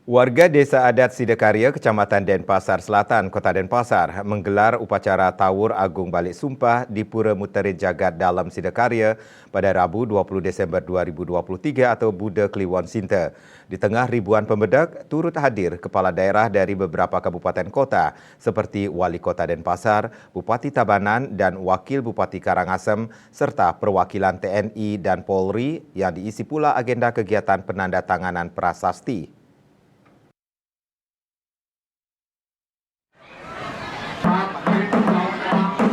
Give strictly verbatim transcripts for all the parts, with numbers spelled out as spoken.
Warga Desa Adat Sidakarya, Kecamatan Denpasar Selatan, Kota Denpasar, menggelar upacara Tawur Agung Balik Sumpah di Pura Muterin Jagat Dalem Sidakarya pada Rabu, dua puluh Desember dua ribu dua puluh tiga, atau Buda Kliwon Sinta. Di tengah ribuan pemedek, turut hadir kepala daerah dari beberapa kabupaten kota seperti Wali Kota Denpasar, Bupati Tabanan, dan Wakil Bupati Karangasem, serta perwakilan T N I dan Polri, yang diisi pula agenda kegiatan penandatanganan prasasti.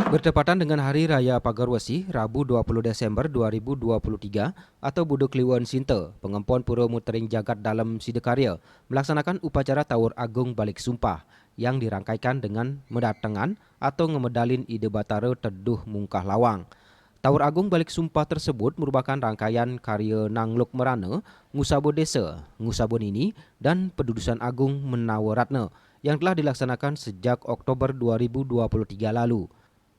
Bertepatan dengan Hari Raya Pagar Wesi, Rabu, dua puluh Desember dua ribu dua puluh tiga, atau Buda Kliwon Sinta, pengempon Pura Muterin Jagat Dalem Sidakarya melaksanakan upacara Tawur Agung Balik Sumpah yang dirangkaikan dengan medatengan atau ngemedalin Ida Batara Teduh Mungkah Lawang. Tawur Agung Balik Sumpah tersebut merupakan rangkaian karya Nangluk Merana, Ngusaba Desa, Ngusaba Nini, dan Pedudusan Agung Menawa Ratna yang telah dilaksanakan sejak Oktober dua ribu dua puluh tiga lalu.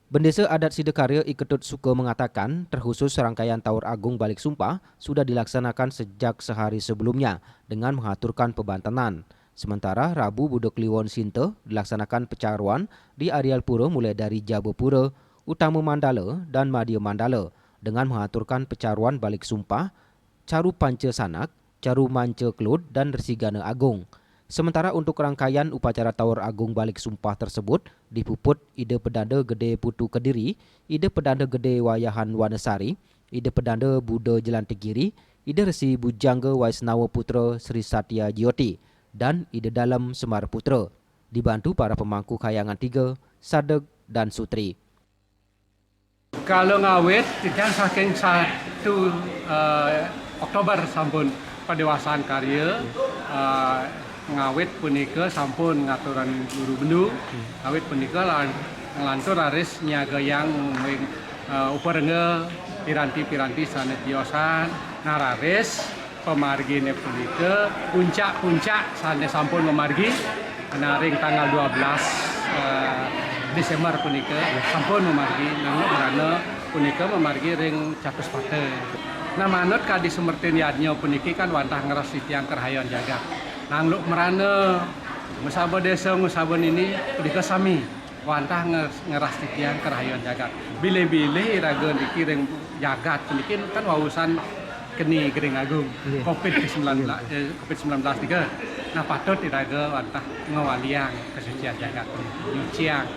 Bendesa Adat Sidakarya I Ketut Suka mengatakan, terkhusus rangkaian Tawur Agung Balik Sumpah sudah dilaksanakan sejak sehari sebelumnya dengan mengaturkan pebantenan. Sementara Rabu Buda Kliwon Sinta dilaksanakan pecaruan di areal pura mulai dari Jabapura, Utama Mandala, dan Madya Mandala dengan mengaturkan pecaruan balik sumpah, caru panca sanak, caru manca kelud, dan resigana agung. Sementara untuk rangkaian upacara Tawur Agung Balik Sumpah tersebut dipuput Ida Pedanda Gede Putu Kediri, Ida Pedanda Gede Wayahan Wanasari, Ida Pedanda Buda Jelantigiri, Ida Resi Bujangga Waisnawa Putra Sri Satya Jyoti, dan Ida Dalem Semar Putra, dibantu para pemangku kayangan tiga, sadeg, dan sutri. Kalau ngawit, titiang saking satu, eh, Oktober sampun padewasaan karya, eh, ngawit punika sampun ngaturan guru bendu, ngawit punika lan-, nglantur raris nyagayang, eh, uparengga piranti-piranti sane tiosan, nah raris pamargine punika, puncak-puncak sane sampun mamargi, nah, ring tanggal dua belas, eh, Desember punika sampun mamargi, Nangluk Merana punika mamargi ring Catuspata. Nah, manut kadi sumertin yadnya puniki kan wantah ngrastitiang karahayuan jagat. Nangluk Merana, Ngusaba Desa, Ngusaba Nini punika sami wantah nge-, ngrastitiang karahayuan jagat. Bilih-bilih iraga niki ring jagat puniki kan wausan keni Gering Agung, nggih, covid sembilan belas, nggih, eh, covid sembilan belas nika. Nah, patut iraga wantah ngawaliang kasucian jagat puniki, nyuciang.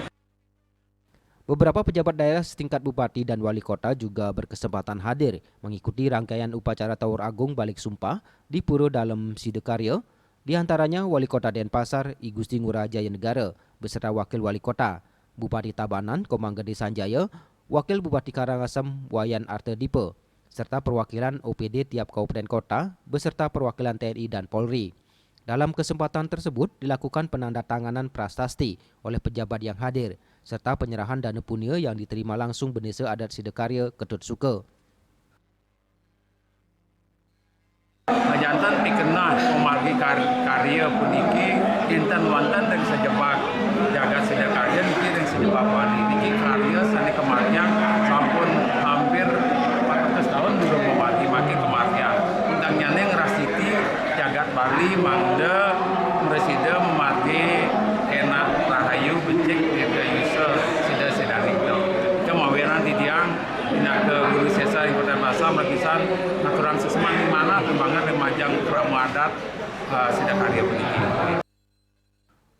Beberapa pejabat daerah setingkat bupati dan wali kota juga berkesempatan hadir mengikuti rangkaian upacara Tawur Agung Balik Sumpah di Pura Dalem Sidakarya, di antaranya Wali Kota Denpasar, I Gusti Ngurah Jaya Negara, beserta Wakil Wali Kota, Bupati Tabanan, Komang Gede Sanjaya, Wakil Bupati Karangasem, Wayan Artadipa, serta perwakilan O P D tiap kabupaten kota, beserta perwakilan T N I dan Polri. Dalam kesempatan tersebut, dilakukan penandatanganan prasasti oleh pejabat yang hadir, serta penyerahan dana punia yang diterima langsung Bendesa Adat Sidakarya Ketut Suka. Janten pikenah pamargi kar-, karya puniki, inten wonten ring sajebag jagat Sidakarya niki, ring sajebag Bali niki karya sane kamargiang sampun hampir empat ratus tahun durung mamargi, mangke kamargiang. Undangnyaning ngrastiti jagat Bali mangda mresida mamargi endah rahayu becik dirgayusa sida sidaning. Kemawinan titiang pinaka Guru Sesa ing Kota Basa, mregisan ngaturang sesembahan manah tumbangan ring majeng krama adat, eh, Sidakarya puniki.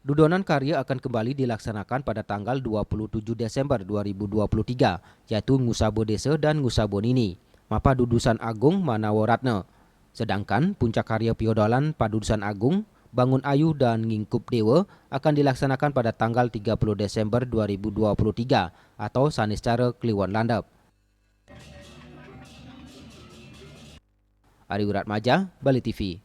Dudonan karya akan kembali dilaksanakan pada tanggal dua puluh tujuh Desember dua ribu dua puluh tiga, yaitu Ngusaba Desa dan Ngusaba Nini, mapadudusan Agung Manawa Ratna. Sedangkan puncak karya piodolan padudusan Agung, Bangun Ayu dan Ngingkup Dewa akan dilaksanakan pada tanggal tiga puluh Desember dua ribu dua puluh tiga atau Saniscara Kliwon Landep. Ari Wiratmaja, Bali T V.